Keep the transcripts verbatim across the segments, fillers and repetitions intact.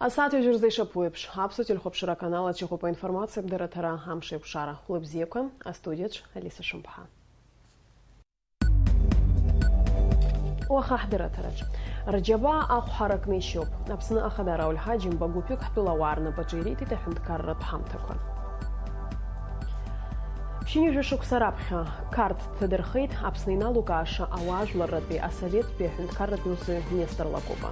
Асааҭ ҩажәа рзы ишаԥу еиԥш, Аԥсуа телехәаԥшра аканал аҿы иҟоуп аинформациатә дырраҭара Амшеиқәшара. Хәлыбзиақәа, астудиаҿ Алиса Шамԥҳа. Уаха ҳдырраҭараҿ. Рџьабаа ахә ҳаракны ишьоуп. Аԥсны Ахада Рауль Ҳаџьымба гәыԥҩык ҳтәылауаа рнапаҿы ириҭеит аҳәынҭқарратә ҳамҭақәа. Ԥшьынҩажәа шықәса раԥхьа Қарҭ дҭадырхеит Аԥсны иналукааша ауаажәларратәи асоветтәи аҳәынҭқарратәи усзуҩ Нестор Лакоба.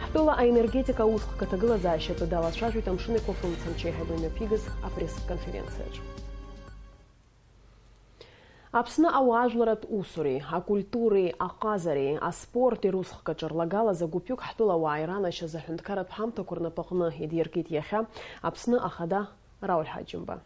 Ҳтәыла аенергетика аусхк аҭагылазаашьа атәы далацәажәеит Амшын Еиқәафымца амчеиҳабы имҩаԥигаз апресс-конференциаҿ. Аԥсны ауаажәларратә усуреи, акультуреи, аҟазареи, аспорти русхк аҿы рлагалаз агәыԥҩык ҳтәылауаа иранашьаз аҳәынҭқарратә ҳамҭақәа рнапаҟны идиркит иахьа Аԥсны Ахада Рауль Ҳаџьымба.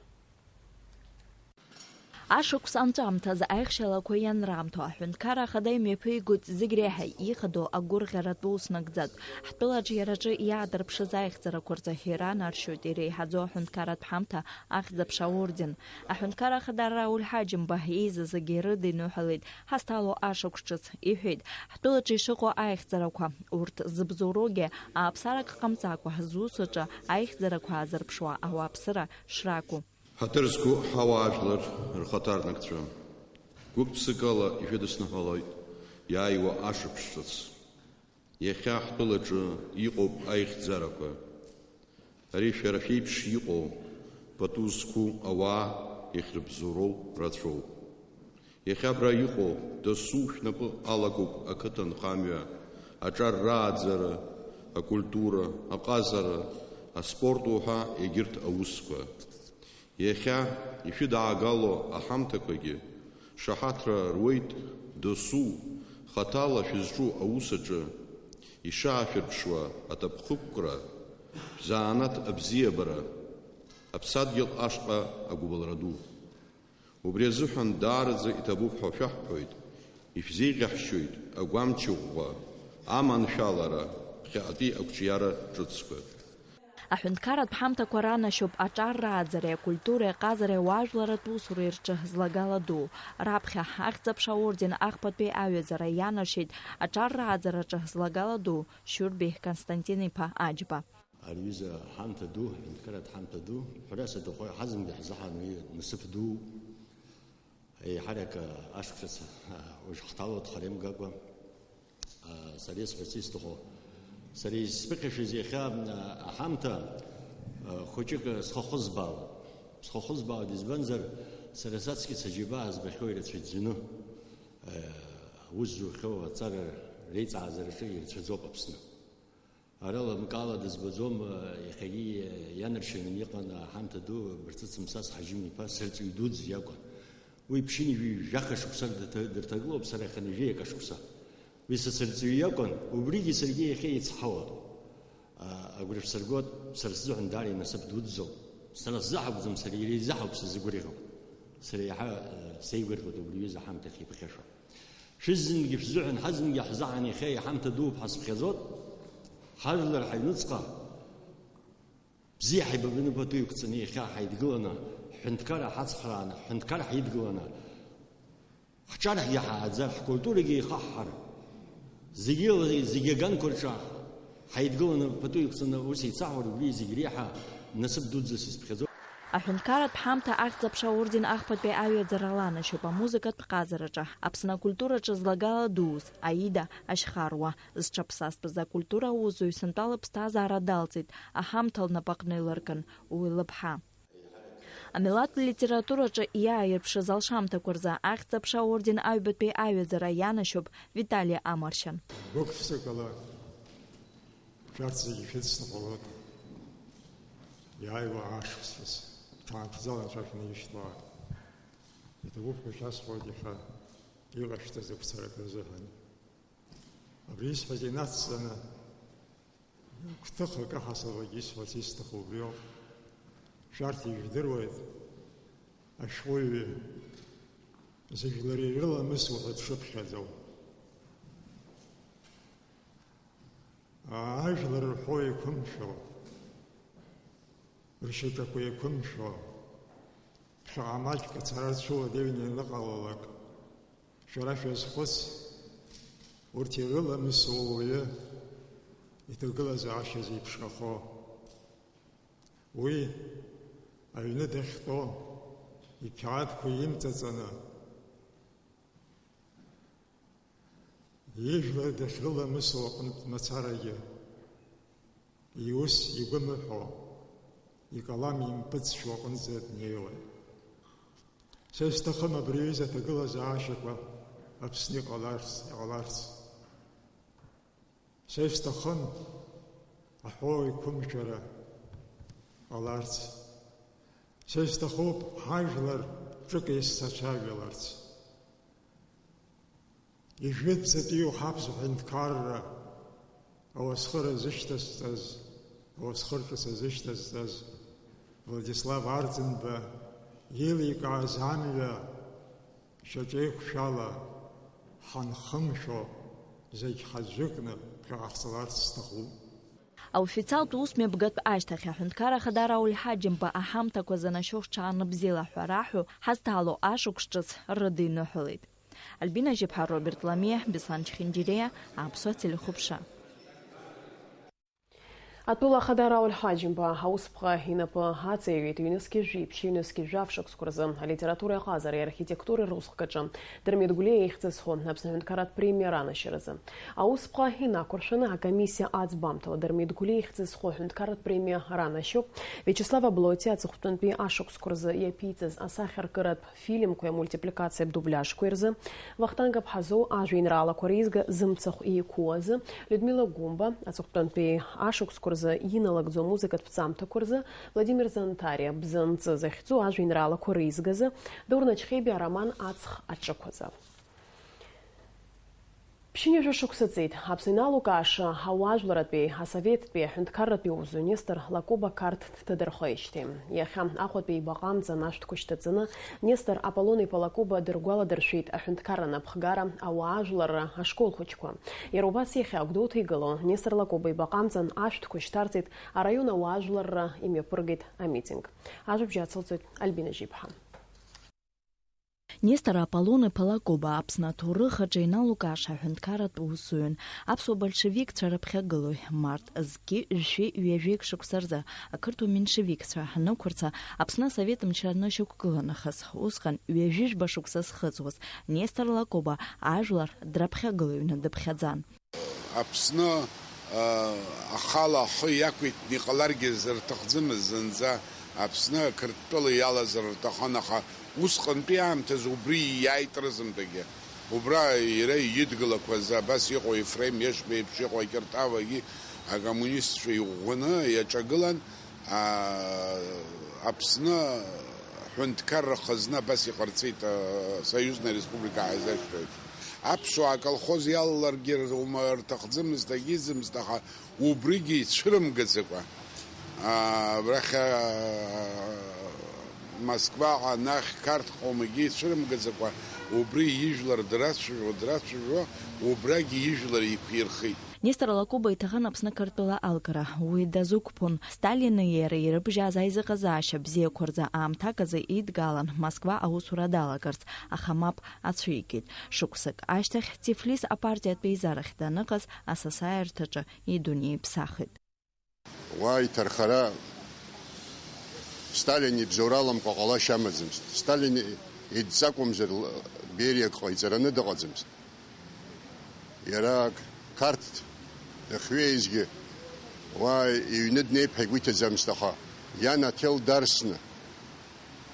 Ашықәс анҵәамҭаз аихшьалақәа ианраамҭоу аҳәынҭқар ахада имҩаԥигоит зегь реиҳа ихадоу агәырӷьаратә ус нагӡатә. Ҳтәылаҿ иара аҿы иаадырԥшыз аихьӡарақәа рзы иранаршьоит иреиҳаӡоу аҳәынҭқарратә ҳамҭа Ахьӡ-аԥша орден. Аҳәынҭқар ахада Рауль Ҳаџьымба еизазгьы ирыдиныҳәалеит ҳазҭало ашықәс ҿыц. Иҳәеит, ҳтәылаҿы ишыҟоу аихьӡарақәа, урҭ зыбзоуроугьы ааԥсарак ҟамҵакәа, зус аҿы аихьӡарақәа аазырԥшуа ауааԥсыра шракәу. Ҳаҭыр зқәу ҳауаажәлар рхаҭарнакцәа, гәык-ԥсыкала ишәыдысныҳәалоит иааиуа ашықәс ҿыц. Иахьа ҳтәылаҿы иҟоуп аихьӡарақәа. Ари шәара шәеиԥш иҟоу, пату зқәу ауаа иахьрыбзоуроу рацәоуп. Иахьа абра иҟоу дасу шәнапы алагоуп ақыҭанхамҩа, аҿар рааӡара, акультура, аҟазара, аспорт уҳәа егьырҭ аусқәа. Иахьа ишәыдаагало аҳамҭақәагьы шаҳаҭра руеит досу, хаҭала шәызҿу аус аҿы ишаашәырԥшуа аҭакԥхықәкра, шәзанааҭ абзиабара, аԥсадгьыл ашҟа агәыбылра ду. Убри азыҳәан даараӡа иҭабуп ҳәа шәаҳҳәоит, ишәзеиӷьаҳшьоит агәамч ӷәӷәа, аманшәалара, ԥхьаҟатәи ақәҿиара ҿыцқәа. Аҳәынҭқарратә ҳамҭақәа ранашьоуп аҿар рааӡареи акультуреи аҟазареи ауаажәларратә усуреи рҿы злагала ду. Раԥхьа Ахьӡ-аԥша орден ахԥатәи аҩаӡара ианашьеит аҿар рааӡараҿы злагала ду Шьурбеи Константин-иԥа Аџьба. Ари аҩыза ҳамҭа ду, аҳәынҭқарратә ҳамҭа ду, ҳәарас аҭаху ҳазынгьы ҳзаҳан уи насыԥ ду. Еиҳарак ашықәсац, а, уажә ҳҭалоит хара имгакәа. А, сара исҳәарц исҭаху, сара исԥыхьашәаз иахьа, а, аҳамҭа, а, хәыҷык схахәы збаауа. Схахәы збаауеит, избанзар, сара саҵкьыс аџьабаа збахьоу ирацәаӡаны, а, аус зухьоу аҵара реиҵааӡараҿы ирацәаӡоуп Аԥсны. Ара лымкаала дызбаӡом, иахьагьы ианаршьаны иҟан аҳамҭа ду Барцыц Мсас Ҳаџьым-иԥа, сырҵаҩ дуӡӡа иакәын. Уи ԥшьынҩажәи жәаха шықәса дырҭа-, дырҭагылоуп, сара иахьа ҩажәи акы шықәса. Уи са сырҵаҩ иакәын, убригьы саргьы иахьа еицҳауан. А, агәра шәсыргоит, сара сзыҳәан даара инасыԥ дуӡӡоуп. Сара сзы акәӡам, сара иара изы ауп сзыгәырӷьо. Сара иаҳа, э, сеигәырӷьоит убри аҩыза аҳамҭахь иԥхьашәо. Шәыззынгьы шәзыҳәан, ҳазынгьы ҳзаҳан иахьа иҳамҭа дууп ҳәа сыԥхьаӡоит. Ҳажәлар ҳаҩныҵҟа бзиа ҳаибабаны пату иқәҵаны иахьа ҳаидгыланы, ҳҳәынҭқарра ҳацхрааны, ҳҳәынҭқарра ҳаидгыланы, ҳҿаргьы ҳааӡар, ҳкультурагьы еихаҳҳар, зегьы, зегьы аганқәа рҿы ҳаидгыланы пату иқәҵаны ус еицаҳуар, убри зегь реиҳа насыԥ дуӡӡа сызԥхьаӡо. Аҳәынҭқарратә ҳамҭа Ахьӡ-аԥша орден ахԥатәи аҩаӡара аланашьоуп амузыкатә ҟазараҿы, Аԥсны акультураҿы злагала дуз, Аида Ашьхаруа, зҽаԥсазтәыз акультура аусзуҩ сынтәа лыԥсҭазаара далҵит, аҳамҭа лнапаҟны илыркын уи лыԥҳа. Амилаҭтә литератураҿы иааирԥшыз алшамҭақәа рзы Ахьӡ-аԥша орден аҩбатәи аҩаӡара ианашьоуп Витали Амаршьан. Гәык-ԥсыкала шәарҭ зегьы шәыдсныҳәалоит. Иааиуа ашықәсқәаз ҭаацәала аҿашәны ишәҭуа. Иҭабуп ҳәа шәасҳәоит иахьа иҟашәҵаз ақәцарақәа рзыҳәан. Абри исҳәаз инацҵаны, гәҭыхак аҳасабагьы исҳәарц исҭаху убриоуп. Шәарҭ ижәдыруеит, ашәҟәыҩҩы зыжәлар ирыламысуа ҳәа дшыԥхьаӡоу. Ажәлар рҳәоу еиқәымшәо, ршьаҿақәа еиқәымшәо, ԥхьаҟа маҷк ацара рцәыуадаҩны ианыҟалалак, шәара шәазхәыц, урҭ ирыламысуа уаҩы Иҭагылазаашьа зеиԥшрахо. Уи аҩны дахьтәоу иқьаадқәа имҵаҵаны, ижәлар дахьрыламысо аҟынтә мацарагьы, иус игәы мыҳәо, икалам импыҵшәо аҟынӡа днеиуеит. Са исҭахым абри аҩыза аҭагылазаашьақәа Аԥсны иҟаларц, иҟаларц. Са исҭахын аҳәоу еиқәымшәара ҟаларц. Са исҭахуп ҳажәлар ҿык ессацәажәаларц. Ижәытәӡатәиу ҳаԥсуа ҳәынҭқарра ауасхыра зышьҭазҵаз, ауасхырҿыц азышьҭазҵаз Владислав Арӡынба еиликааз амҩа шьаҿеиқәшәала ҳанхымшәо, зегь ҳаӡәыкны ԥхьаҟа ҳцаларц сҭахуп. Аофициалтә усмҩаԥгатә ашьҭахь аҳәынҭқар Ахада Рауль Ҳаџьымба аҳамҭақәа занашьоу рҽаанбзиала ҳәа раҳәо ҳазҭаало ашықәс ҿыц рыдиныҳәалеит. Альбина Жьыԥҳа, Роберт Ламиа, Беслан Чхинџьириа, Аԥсуа телехәаԥшра. Атәыла ахада Рауль Ҳаџьымба аусԥҟа инапы аҵаиҩит ҩнызқьи жәиԥшь, ҩнызқьи жәаф шықәсқәа рзы алитературеи аҟазареи архитектуреи русҟаҿы Дырмит Гәлиа ихьӡ зху Аԥсны аҳәынҭқарратә премиа ранашьаразы. Аусԥҟа инақәыршәаны акомиссиа аӡбамҭала Дырмит Гәлиа ихьӡ зху аҳәынҭқарратә премиа ранашьоуп Виачеслав Аблоти аҵыхәтәантәи ашықәсқәа рзы иаԥиҵаз асахьаркыратә фильмқәеи амультипликациатә дубляжқәеи рзы, Вахтанг Аԥҳазоу ажәеинраалақәа реизга Зымцахә еиқәу азы, Людмила Гәымба аҵыхәтәантәи ашықәсқәа рзы иналыгӡо амузыкатә ԥҵамҭақәа рзы, Владимир Зантариа Бзанҵы захьӡу ажәеинраалақәа реизгазы, Даур Начхеибиа ароман Аҵх аҿықәазы. Ԥшьынҩажәа шықәса ҵит, Аԥсны иналукааша ауаажәларратәи асоветтәи аҳәынҭқарратәи усзуҩ Нестор Лакоба Қарҭ дҭадырхеижьҭеи. Иахьа Аҟәатәи еибаҟамҵан ашәҭқәа шьҭаҵаны, Нестор Аполлон-иԥа Лакоба дыргәаладыршәеит аҳәынҭқарра анапхгара, ауаажәларра ашкол хәыҷқәа. Иара убас иахьа Гәдоуҭа игылоу Нестор Лакоба еибаҟамҵан ашәҭқәа шьҭарҵеит араион ауаажәларра имҩаԥыргеит амитинг. Ажәабжь ацылҵоит Альбина Жьиԥҳа. Нестор Аполлон-иԥа Лакоба Аԥсны аҭоурых аҿы иналукааша аҳәынҭқарратә усзуҩын, аԥсуа большевикцәа рыԥхьагылоуи, март зқьи жәшәи ҩажәеик шықәса рзы ақырҭуа меншевикцәа анықәырца, Аԥсны асовет мчра анышьақәгыла нахыс, усҟан ҩажәи жәба шықәса зхыҵуаз Нестор Лакоба ажәлар драԥхьагылаҩны дыԥхьаӡан. Аԥсны, а, ахала ахы иақәиҭны иҟаларгьы зырҭахӡамыз зынӡа, Аԥсны Қырҭтәыла иалазар рҭахын, аха усҟантәи аамҭазы убри ииааит рызынтәыкгьы. Убра иара идгылақәаз абас иҟоу Ефрем Ешба еиԥш иҟоу акьыртавагьы акоммунистцәа иӷәӷәаны иаҿагылан, а, Аԥсны ҳәынҭқарра хазна абас иҟарҵеит, а, союзная республика ҳаизашәҭ еиԥш. Аԥсуаа аколхоз иалаларгьы рҭахӡамызт, агьиӡамызт, аха убригьы ицәырымгаӡакәа, а, абрахь, а, Москваҟа, анахь Қарҭҟа умагьы ицәырымгаӡакәа, убри ижәлар драцәажәо, драцәажәо, убрагьы ижәлар еиқәирхеит. Нестор Лакоба иҭахын Аԥсны Қырҭтәыла алгара, уи дазықәԥон. Сталини иареи ирыбжьаз аизыҟазаашьа бзиақәа рзы аамҭак азы идгалан Москва аусура далагарц, аха мап ацәикит. Шықәсык ашьҭахь Тифлис апартиатә еизарахь даныҟаз асасааирҭаҿы идунеиԥсахит. Уа иҭархара Сталин ибзоураламкәа ҟалашьа амаӡамызт. Сталин идҵакәымзар, Бериа ак ҟаиҵараны дыҟаӡамызт. Иара Қарҭ дахьҩеизгьы уа иҩны днеип ҳәа игәы иҭаӡамызт, аха иан аҭел дарсны,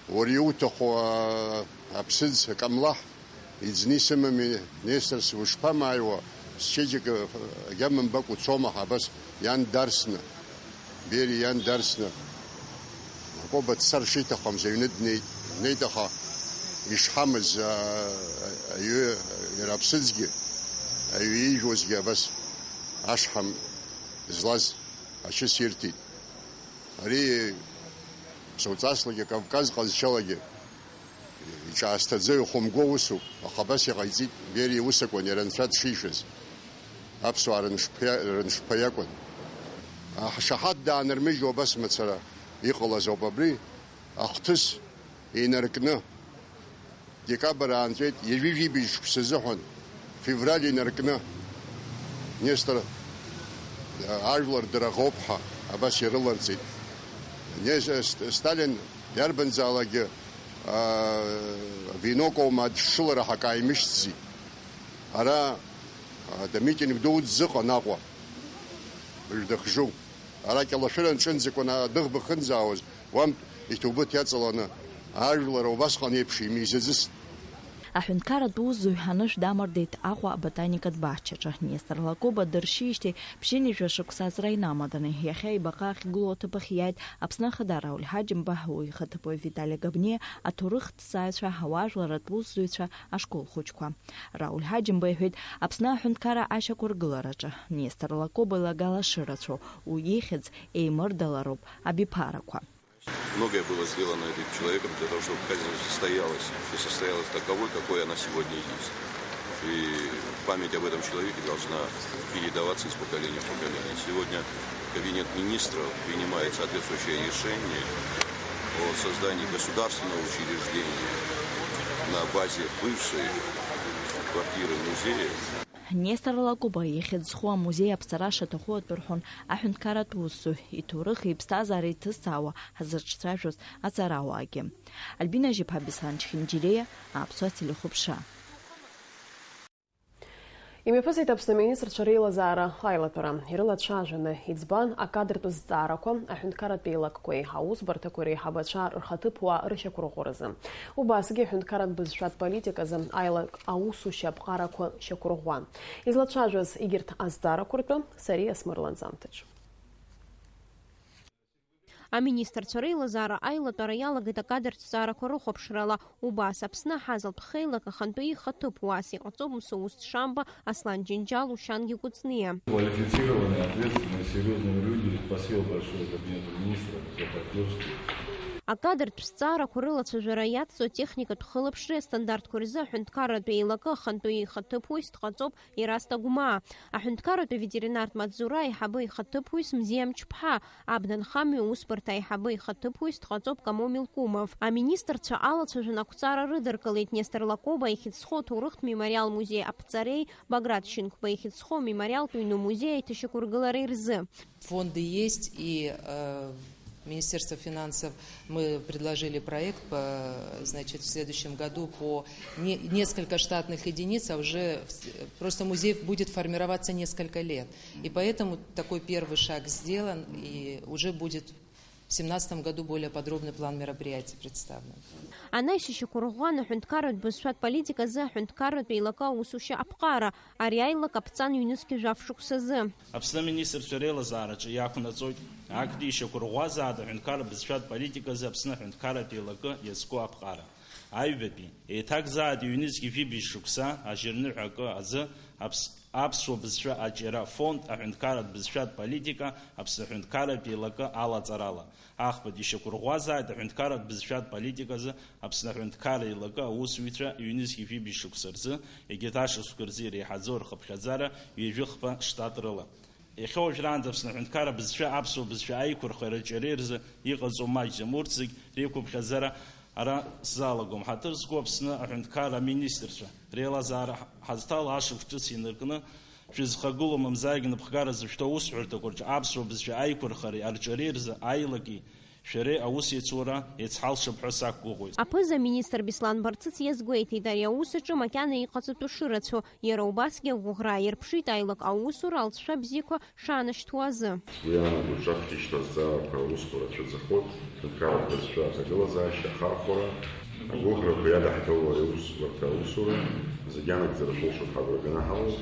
уара иуҭаху, а, аԥсыӡ, акамлаҳ, иӡны исымами, Несторс, ушԥамааиуа, счеиџьыка агьама мбакәа уцома ҳәа, абас иан дарсны, Бери иан дарсны, Лакоба дцар шиҭаххамыз аҩны днеит. Днеит, аха ишҳамыз, а, аҩы, иара аԥсыӡгьы, аҩы иижәуазгьы абас ашҳам злаз ачыс ирҭеит. Ари ԥсуаҵаслагьы, Кавказ ҟазшьалагьы иҿаасҭаӡо ихәымгоу усуп, аха абас иҟаиҵеит Бериа усакәын, иара Анцәа дшишәаз. Аԥсуаа рыншԥа-, рыншԥа иакәын. Ашаҳаҭ даанырмыжьуа абас мацара иҟалаз ауп абри, ахҭыс инаркны. Декабр аанҵәеит, ҩажәи жәибжь шықәса азыҳәан, февраль инаркны, Нестор Ажәлар драӷоуп ҳәа абас ирыларҵеит. Не, Ст-, Сталин иарбанзаалакгьы, аа, вино коума адшылара ҳәа акы ааимышьҭӡеит. Ара, аа, амитинг дуӡӡа ыҟан Аҟәа, мыжда хжу. Ара Кьалашәыра нҿынӡакәа на-, адәыӷба хынӡаауаз, уантә иҭоубыҭ иаҵаланы, ажәлар убасҟан еиԥш имизаӡыст. Аҳәынҭқарратә усзуҩ анышә дамардеит Аҟәа аботаникатә баҳчаҿы. Нестор Лакоба дыршьижьҭеи ԥшьынҩажәа шықәса аҵра инамаданы, иахьа ибаҟа ахьгылоу аҭыԥ ахь иааит Аԥсны Ахада Рауль Ҳаџьымба, уи ихаҭыԥуаҩ Витали Габниа, аҭоурыхҭҵааҩцәа, ауаажәларратә усзуҩцәа, ашкол хәыҷқәа. Рауль Ҳаџьымба иҳәеит, Аԥсны аҳәынҭқарра ашьақәыргылараҿы Нестор Лакоба илагала шырацәоу, уи ихьӡ еимырдалароуп абиԥарақәа. Многое было сделано этим человеком для того, чтобы казнь состоялась. И состоялась таковой, какой она сегодня есть. И память об этом человеке должна передаваться из поколения в поколение. Сегодня Кабинет министров принимает соответствующее решение о создании государственного учреждения на базе бывшей квартиры музея. Нестор Лакоба ихьӡ зху амузеи аԥҵара шаҭаху атәы рҳәон аҳәынҭқарратә усзуҩ, иҭоурых, иԥсҭазаара иҭызҵаауа ҳазырҿцәажәоз аҵарауаагьы. Альбина Жьаԥҳа, Беслан Чхинџьириа, Аԥсуа телехәаԥшра. Имҩаԥысит Аԥсны аминистрцәа реилазаара аилатәара. Ирылацәажәаны иӡбан акадртә зҵаарақәа, аҳәынҭқарратә еилакқәеи аусбарҭақәеи реиҳабацәа рхаҭыԥуаа рышьақәырӷәӷәаразы. Убасгьы аҳәынҭқарратә бызшәатә политиказы аилак аусушьа аԥҟарақәа шьақәырӷәӷәан. Излацәажәаз егьырҭ азҵаарақәа ртәы Сариа Смыр ланҵамҭаҿ. Аминистрцәа реилазаара аилатәара иалагеит акадртә зҵаарақәа рыхәаԥшрала. Убас Аԥсны аҳазалтә хеилак ахантәаҩы ихаҭыԥуаас иҟаҵоуп Мсоусҭ Шамба, Аслан Џьынџьал, Ушьангьы Кәыҵниа. Квалифицированные, ответственные, серьёзные люди. Спасибо большое Кабинету министров за поддержку. Акадртә зҵаарақәа рылацәажәара иацҵо атехникатә хылаԥшреи астандартқәа рзы аҳәынҭқарратә еилакы ахантәаҩы ихаҭыԥуаҩс дҟаҵоуп Ераст Агәмаа, аҳәынҭқарратә аветеринартә маҵзура аиҳабы ихаҭыԥуаҩс Мзиа Мчыԥҳа, абнанхамҩа усбарҭа аиҳабы ихаҭыԥуаҩс дҟаҵоуп Камо Милкумов. Аминистрцәа алацәажәан ақәҵара рыдыркылеит Нестор Лакоба ихьӡ зху аҭоурыхтә мемориал музеи аԥҵареи Баграт Шьынқәба ихьӡ зху амемориалтә ҩны музеи аиҭашьақәыргылареи рзы. Фонды есть, и, э, Министерство финансов, мы предложили проект по, значит, в следующем году по не-, несколько штатных единиц, а уже в с-, просто музей будет формироваться несколько лет. И поэтому такой первый шаг сделан, и уже будет в семнадцатом году более подробный план мероприятий представлен. Анаҩс ишьақәырӷәӷәан аҳәынҭқарратә бызшәатә политиказы аҳәынҭқарратә еилакы аусушьа аԥҟара, ари аилак аԥҵан ҩнызқьи жәаф шықәсазы. Аԥсны аминистрцәа реилазаараҿы иақәнаҵоит актәи ишьақәырӷәӷәазаат аҳәынҭқарратә бызшәатә политиказы Аԥсны аҳәынҭқарратә еилакы иазку аԥҟара. Аҩбатәи, еиҭакзаат ҩнызқьи жәибжь шықәса ажьырныҳәа акы азы Аԥс-, аԥсуа бызшәа аҿиара афонд аҳәынҭқарратә бызшәатә политика Аԥсны аҳәынҭқарратә еилакы алаҵарала. Ахԥатәи, ишьақәырӷәӷәазааит аҳәынҭқарратә бызшәатә политиказы Аԥсны аҳәынҭқарра еилакы аусзуҩцәа ҩнызқьи жәибжь шықәса рзы, егьырҭ ашықәсқәа рзы иреиҳаӡоу рхыԥхьаӡара ҩажәи хԥа штат рыла. Иахьа уажәраанӡа Аԥсны аҳәынҭқарра бызшәа аԥсуа бызшәа аиқәырхареи аҿиареи рзы иҟаҵоу маҷӡам. Урҭ зегь реиқәыԥхьаӡара ара сзалагом. Ҳаҭыр зқәу Аԥсны аҳәынҭқарра аминистрцәа реилазаара ҳазҭало ашықәс ҿыц инаркны, шәызхагылоу мамзаргьы напхгара зышәҭоу аусҳәарҭақәа рҿы аԥсуа бызшәа аиқәырхареи арҿиареи рзы аилаки шәареи аус еицура еицҳалшап ҳәа сақәгәыӷуеит. Аԥыза-министр Беслан Барцыц иазгәеиҭеит, ари аус аҿы макьана иҟаҵатәу шырацәоу, иара убасгьы агәыӷра аирԥшит аилак аусура алҵшәа бзиақәа шаанашьҭуа азы. Уи аамҭоуп ҿахәшьышьҭра азҵаарақәа аусқәа рацәаӡахоит, ҳәынҭқарратә бызшәа аҭагылазаашьа ахархәара, агәыӷрақәа иадаҳҭауа ари аусбарҭа аусура, зегьы анагӡара шәылшоит ҳәа агәра ганы ҳаҟоуп,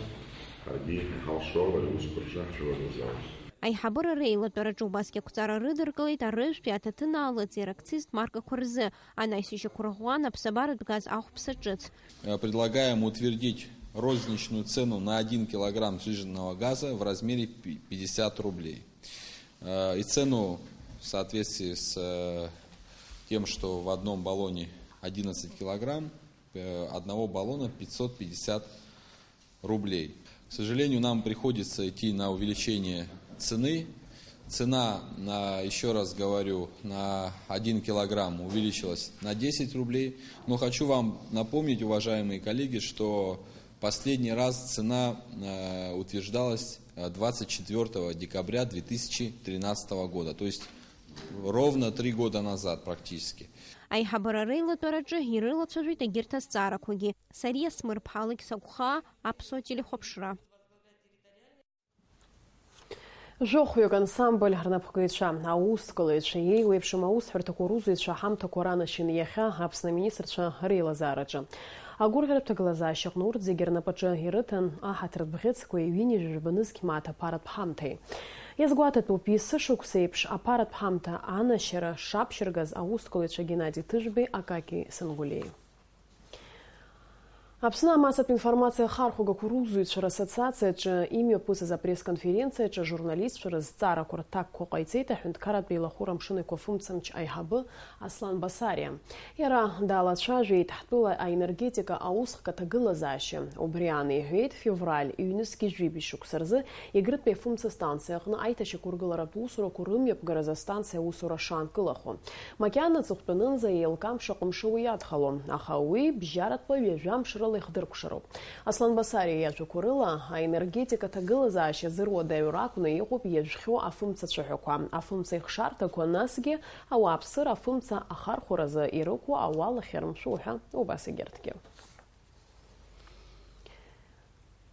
ҳаргьы иҳалшо ала ари аусқәа рҿы ҳцәыуадаҩызаауеит. Аиҳабыра реилатәараҿы убасгьы ақәҵара рыдыркылеит арыжәтәи аҭаҭынаалыҵи ракцист маркақәа рзы, анаҩс ишьақәырӷәӷәан аԥсабаратә газ ахәԥса ҿыц. Э, предлагаем утвердить розничную цену на один килограмм сжиженного газа в размере пи-, пятьдесят рублей. Э, и цену в соответствии с, э, тем, что в одном баллоне одиннадцать килограмм, э, одного баллона пятьсот пятьдесят рублей. К сожалению, нам приходится идти на увеличение цены. Цена, на, ещё раз говорю, на один килограмм увеличилась на десять рублей. Но хочу вам напомнить, уважаемые коллеги, что последний раз цена, э, утверждалась двадцать четвёртого декабря две тысячи тринадцатого года, то есть ровно три года назад практически. Аиҳабыра реилатәараҿы ирылацәажәеит егьырҭ азҵаарақәагьы. Сариа Смырԥҳа, Алықьса Гәхаа, Аԥсуа телехәаԥшра. Жәохәҩык ансамбль рнапхгаҩцәа, аусҭгалаҩцәа еиуеиԥшым аусҳәарҭақәа русзуҩцәа аҳамҭақәа ранашьан иахьа Аԥсны аминистрцәа реилазаараҿы. Агәырӷьаратә ҭагылазаашьаҟны урҭ зегьы рнапаҿы ирыҭан аҳаҭыртә бӷьыцқәеи ҩынҩажәи жәаба нызқь мааҭ аԥаратә ҳамҭеи. Иазгәаҭатәуп, есышықәса еиԥш аԥаратә ҳамҭа анашьара шаԥшьыргаз аусҭгалаҩцәа Геннади Ҭыжәбеи Акаки Сангәлиеи. Аԥсны амассатә информациа ахархәагақәа русзуҩцәа рассоциациаҿы имҩаԥысыз апресс-конференциаҿы ажурналистцәа рызҵаарақәа рҭакқәа ҟаиҵеит аҳәынҭқарратә еилахәыра амшынеиқәа фымцамч аиҳабы Аслан Басариа. Иара далацәажәеит ҳтәыла аенергетика аусхк аҭагылазаашьа. Убри аан иҳәеит, февраль ҩнызқь жәибжь шықәса рзы Егрытәи афымца станциа аҟны аиҭашьақәыргыларатә усурақәа рымҩаԥгаразы астанциа аусура шаанкылахо. Макьана аҵыхәтәанынӡа еилкаам шаҟа мшы уи иадхало, аха уи бжьаратәла ҩажәа мшы рыла ихдыркәшароуп. Аслан Басариа иажәақәа рыла, аенергетика аҭагылазаашьа зыруадаҩра акәны иҟоуп иажәхьоу афымца цәаҳәақәа, афымца ихшарҭақәа, насгьы ауааԥсыра афымца ахархәаразы ирықәу ауал ахьырмшәу ҳәа убас егьырҭгьы.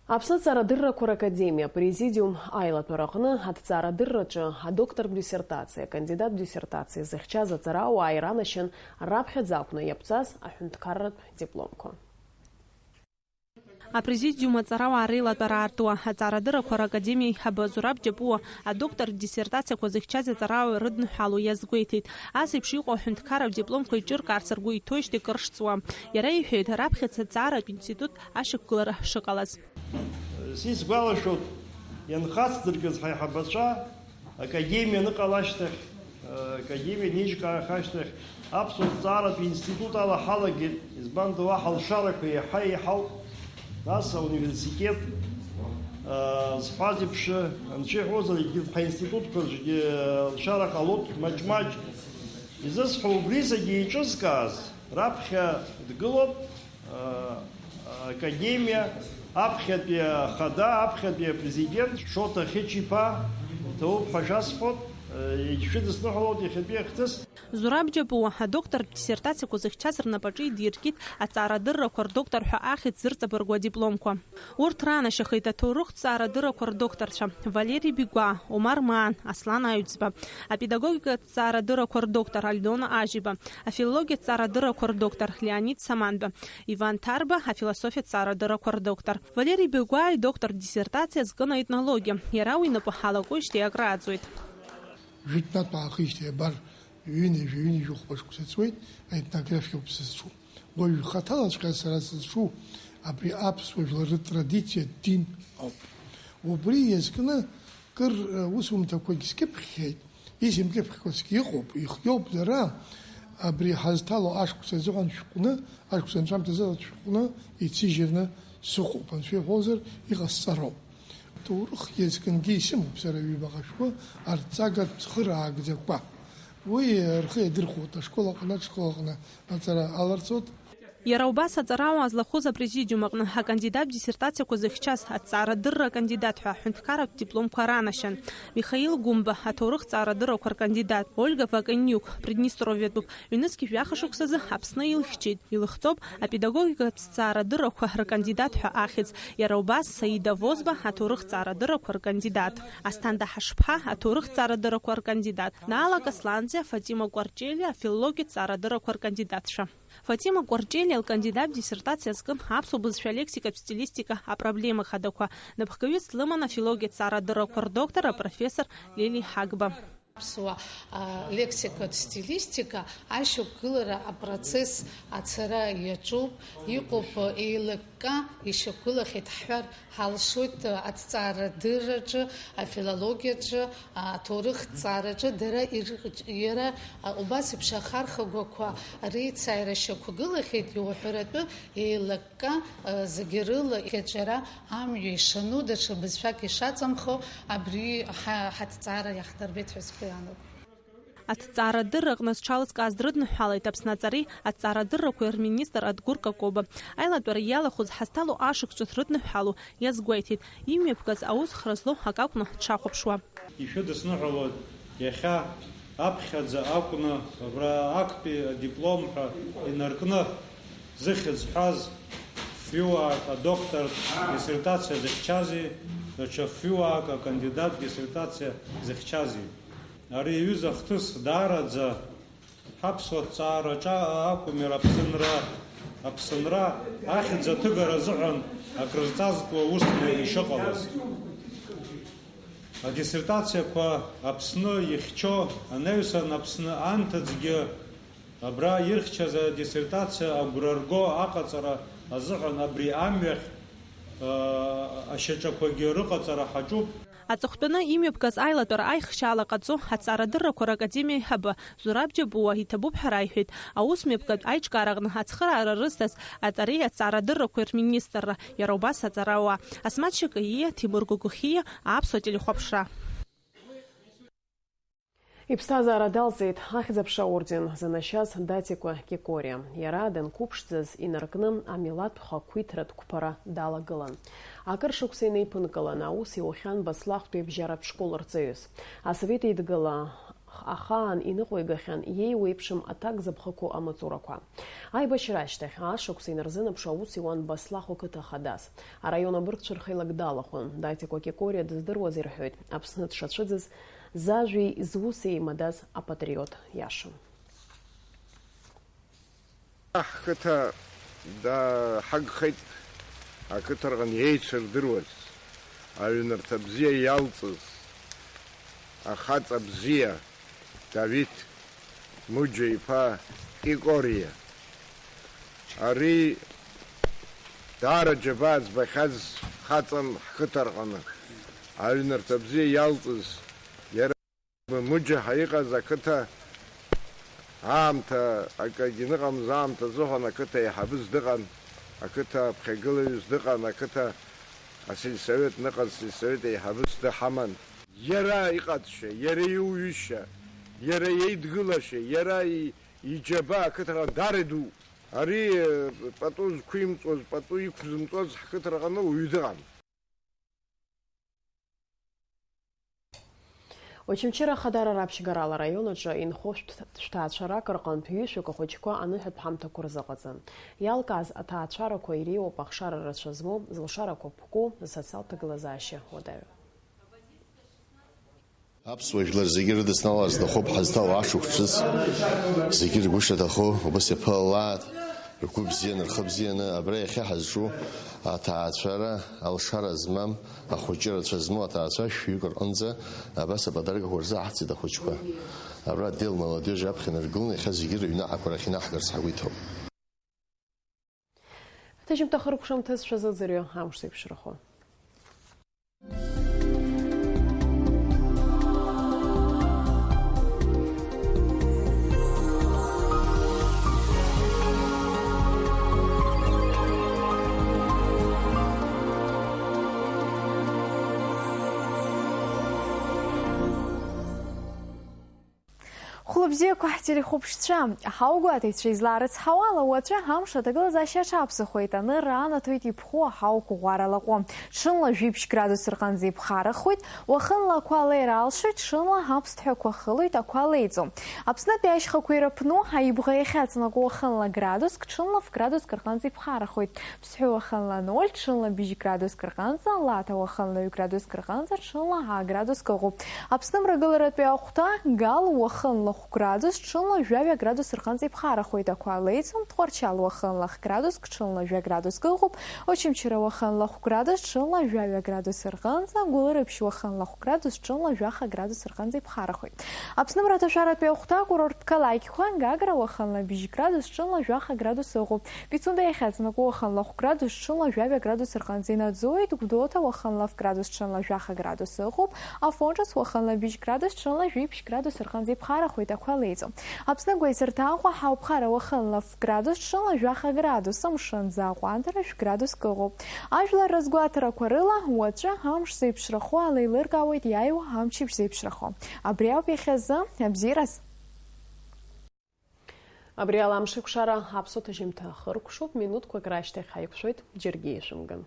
Аԥсны аҵарадыррақәа ракадемиа апрезидиум аилатәараҟны аҭҵаарадырраҿы адоктортә диссертациа, акандидаттә диссертациа зыхьчаз аҵарауаа иранашьан раԥхьаӡа акәны иаԥҵаз аҳәынҭқарратә дипломқәа. Апрезидиум аҵарауаа реилатәара аартуа, аҵарадыррақәа ракадемиа аиҳабы Зураб Џьапуа адоктортә диссертациақәа зыхьчаз аҵарауаҩ рыдныҳәало иазгәеиҭеит. Ас еиԥш иҟоу аҳәынҭқарратә дипломқәа еиҿыркаарц ргәы иҭоижьҭеи кыр шҵуа. Иара иҳәеит, раԥхьаӡа аҵааратә институт ашьақәгылара шыҟалаз. Сисгәалашәоит, ианхацдыркыз ҳаиҳабацәа академиа аныҟала ашьҭахь, академиа анеиҿкааха ашьҭахь, аԥсуа ҭҵааратә институт ала ҳалагеит, избан ду, уаҳа алшарақәа еиҳа еиҳауп, нас ауниверситет, зҳәаз еиԥш, анцәа иҳәозар, егьырҭ ҳаинститутқәа рзгьы алшара ҟалоит маҷ-маҷ. Изысҳәо убри зегьы еиҿызкааз, раԥхьа дгылоуп, академиа аԥхьатәи ахада, аԥхьатәи апрезидент Шоҭа Хьычиԥа дҭоуп ҳәа шәасҳәоит, егьшәыдысныҳәалоит иахьатәи ахҭыс. Зураб Џьапуа адоктортә диссертациақәа зыхьчаз рнапаҿы идиркит аҵаарадыррақәа рдоктор ҳәа ахьӡ зырҵабыргуа адипломқәа. Урҭ ранашьахеит аҭоурыхҭҵаарадыррақәа рдокторцәа Валери Бигәаа, Омар Маан, Аслан Аҩӡба, апедагогикатә ҭҵаарадыррақәа рдоктор Альдона Ажьиба, афилологиатә ҭҵаарадыррақәа рдоктор Леонид Саманба, Иван Ҭарба, афилософиатә ҭҵаарадыррақәа рдоктор. Валери Бигәаа идоктортә диссертациа азкын аетнологиа. Иара уи инапы ҳалакуижьҭеи акрааҵуеит. Жәытәнатә аахижьҭеи абар ҩынҩажәи ҩынҩажәи хәба шықәса ҵуеит, аетнографиа ауп сызҿу. Уажә хаҭалаҵәҟьа сара сызҿу абри аԥсуа жәлар ртрадициа дин ауп. Убри иазкны кыр, э, усумҭақәагь скьыԥхьхьеит, исымкьыԥхьқәазгьы иҟоуп, ихиоуп дара, абри ҳазҭало ашықәс азыҳәан шәҟәны, ашықәс анҵәамҭазы шәҟәны иҭсыжьырны сыҟоуп, анцәа иҳәозар, иҟасҵароуп. Ҭоурых иазкынгьы исымоуп сара ҩбаҟа шәҟәы арҵагатә цхыраагӡақәа. Уи рхы иадырхәоит ашкол аҟны, аҽшкол аҟны аҵара аларҵоит. Иара убас аҵарауаа злахәыз апрезидиум аҟны акандидат диссертациақәа зыхьчаз аҭҵаарадырра акандидат ҳәа аҳәынҭқарратә дипломқәа ранашьан. Михаил Гәымба, аҭоурыхҭҵаарадыррақәа ркандидат, Ольга Ваканиук, Приднестровиатәуп, ҩнызқь жәаха шықәсазы Аԥсны илхьчеит, илыхҵоуп апедагогикатә ҭҵаарадыррақәа ркандидат ҳәа ахьӡ, иара убас Саида Возба, аҭоурыхҭҵаарадыррақәа ркандидат, Асҭанда Ҳашԥҳа, аҭоурыхҭҵаарадыррақәа ркандидат, Наала Касланӡиа, Фатима Кәарҷелиа, афилологиатә ҭҵаарадыррақәа ркандидатцәа. Фатима Кәарҷелиа лкандидат диссертациа азкын аԥсуа бызшәа алексикатә стилистика апроблема хадақәа. Напхгаҩыс длыман афилологиатә ҭҵаарадыррақәа рдоктор, апрофессор Лели Ҳагба. Аԥсуа, а, лексикатә стилистика ашьақәгылара апроцесс ацара иаҿуп, иҟоуп, еилакка ишьақәгылахьеит ҳҳәар ҳалшоит, аҭҵаарадырраҿы, афилологиаҿы, аҭоурыхҭҵаараҿы дара ир-, иара, а, убас еиԥш ахархәагақәа реицааира шьақәгылахьеит, иуҳәаратәы еилакка, а, зегьы рыла иаҿара амҩа ишану, даҽа бызшәак ишаҵамхо, абри ҳа-, ҳаҭҵаара иахдырбеит ҳәа сгәы иаанагоит. Аҭҵаарадырра аҟны зҽалызкааз дрыдныҳәалеит Аԥсны аҵареи аҭҵаарадыррақәеи рминистр Адгәыр Какоба. Аилатәара иалахәыз ҳазҭало ашықәсқәа рыдныҳәало иазгәеиҭеит, имҩаԥгаз аус хра злоу акы акәны дшахәаԥшуа. Ишәыдысныҳәалоит, иахьа аԥхьаӡа акәны абра актәи адиплом ҳәа инаркны, зыхьӡ ҳәаз фҩыуаак адоктортә диссертациа зыхьчази, даҽа фҩыуаак акандидаттә диссертациа зыхьчази. Ари аҩыза ахҭыс даараӡа ҳаԥсуа ҭҵаара аҿы акәым, иара Аԥсынра, Аԥсынра ахьӡ аҭыгара азыҳәан акрызҵазкуа усны ишыҟалаз. Адиссертациақәа Аԥсны ихьчо анаҩсан, Аԥсны анҭыҵгьы абра ирхьчаз адиссертациа агәра рго аҟаҵара азыҳәан абри амҩахь, ыы, ашьаҿақәагьы рыҟаҵара ҳаҿуп. Аҵыхәтәаны имҩаԥгаз аилатәара аихшьаала ҟаҵо Аҭҵаарадыррақәа ракадемиа аиҳабы Зураб Џьабуа иҭабуп ҳәа раиҳәеит аус мҩаԥгатә аиҿкаараҟны ацхыраара рызҭаз аҵареи аҭҵаарадыррақәеи рминистрра, иара убас аҵарауаа Асмаҭ Шьакаииа, Ҭемыр Гогохиа, аԥсуа телехәаԥшра. Иԥсҭазаара далҵит Ахьӡ-аԥша аорден занашьаз Датико Кикориа. Иара данқәыԥшӡаз инаркны амилаҭтә хақәиҭратә қәԥара далагылан. Акыр шықәса инеиԥынкылан аус иухьан Баслахәтәи абжьаратә школ рҵаҩыс. Асовет Еидгыла ахаан иныҟәигахьан иеиуеиԥшым аҭак зыԥхықәу амаҵурақәа. Аибашьра ашьҭахь, ашықәса инарзынаԥшуа аус иуан Баслахә ақыҭа хадас. Араион абыргцәа рхеилак далахәын. Датико Кикориа дыздыруаз ирҳәоит, Аԥсны дшацәыӡыз, зажәеи зуси еимадаз апатриот иашан. Ҳқыҭа даҳагхеит, ақыҭарҟан еицырдыруаз, аҩнырҭа бзиа иалҵыз, ахаҵа бзиа Давид Муџьа-иԥа Кикориа. Ари даара џьабаа збахьаз хаҵан ҳқыҭарҟаны, аҩнырҭа бзиа иалҵыз, иара Муџьа ҳәа иҟаз ақыҭа аамҭа акагьы ныҟамыз аамҭа азыҳәан ақыҭа еиҳабыс дыҟан, ақыҭа аԥхьагылаҩыс дыҟан, ақыҭа асельсовет ныҟаз сельсовет еиҳабыс дыҳаман. Иара иҟазшьа, иара иуҩышьа, иара иеидгылашьа, иара и-, иџьабаа ақыҭаҟны дара иду. Ари, э, пату зқәимҵоз, пату иқәзымҵоз ҳқыҭараҟны уаҩы дыҟам. Очамчыра Ахадара раԥшьгарала араион аҿы инхо шәҭ-, шәҭаацәарак рҟынтә ҩышәак ахәыҷқәа аныҳәатә ҳамҭақәа рзыҟаҵан. Иалкааз аҭаацәарақәа иреиуоуп ахшара рацәа змоу, зылшарақәа ԥку, зсоциалтә ҭагылазаашьа уадаҩу. Аԥсуа жәлар зегьы рыдысныҳәалар зҭахуп ҳазҭало ашықәс ҿыц. Зегьы ргәы шаҭаху убас иаԥылалааит, ргәы бзианы, рхы бзианы, абра иахьа ҳазҿу аҭаацәара, алшара змам, ахәыҷы рацәа змоу аҭаацәа шәҩык рҟынӡа абас аподаркақәа рзы аҳҭеит ахәыҷқәа. Абра отдел молодежи аԥхьа инаргыланы иахьа зегьы рыҩны аҳақәа рахь инаҳгарц ҳгәы иҭоуп. Аҭыжьымҭа хыркәшамҭаз шәазыӡырҩы амш зеиԥшрахо. Хәлыбзиақәа ҳтелехәаԥшцәа, ҳаугәаҭаҩцәа излаарыцҳауала, уаҵәы амш аҭагылазаашьа аҽаԥсахуеит, анырра анаҭоит иԥхоу аҳауқәа ӷәӷәара лаҟәы. Ҽынла жәиԥшь градус рҟынӡа иԥхарахоит, уахынла ақәа алеира алшоит, ҽынла аԥсҭҳәақәа хылоит, ақәа леиҵом. Аԥснытәи ашьхақәа ираԥну, аибӷа иахьаҵанакуа уахынла градуск, ҽынла ф-градуск рҟынӡа иԥхарахоит. Ԥсҳәы уахынла ноль, ҽынла быжь градуск рҟынӡа, Лаҭа уахынла ҩ градуск рҟынӡа, ҽынла ҳа градуск ыҟоуп. Аԥсны мрагыларатәи ахәҭа, Гал уахынла хә градус, ҽынла жәаҩа градус рҟынӡа иԥхарахоит, ақәа леиӡом, Тҟәарчал уахынла х градуск, ҽынла жәа градуск ыҟоуп, Очамчыра уахынла хә градус, ҽынла жәаҩа градус рҟынӡа, Гәылрыԥшь уахынла хә градус, ҽынла жәаха градус рҟынӡа иԥхарахоит. Аԥсны мраҭашәаратәи ахәҭа, акурорттә қалақьқәа, Гагра уахынла быжь градус, ҽынла жәаха градус ыҟоуп. Пицунда иахьаҵанакуа уахынла хә градус, ҽынла жәаҩа градус рҟынӡа инаӡоит, Гәдоуҭа уахынла ф градус, ҽынла жәаха градус ыҟоуп, Афон Ҿыц уахынла быжь градус, ҽынла жәиԥшь градус рҟынӡа иԥхарахоит, ақәа леиӡом. Аԥсны гәеисырҭа Аҟәа ҳауԥхара уахынла ф градус, ҽынла жәаха градус, амшынӡы аҟәандара шә градуск ыҟоуп. Ажәлар рызгәаҭарақәа рыла, уаҵәы амш зеиԥшрахо ала еилыркаауеит иааиуа амчыбжь зеиԥшрахо. Абри ауп иахьазы абзиараз. Абри ала амшеикәшара аԥсуа ҭыжьымҭа ахыркәшоуп, минуҭқәак рашьҭахь ҳаиқәшәоит, џьаргьы ишәымган.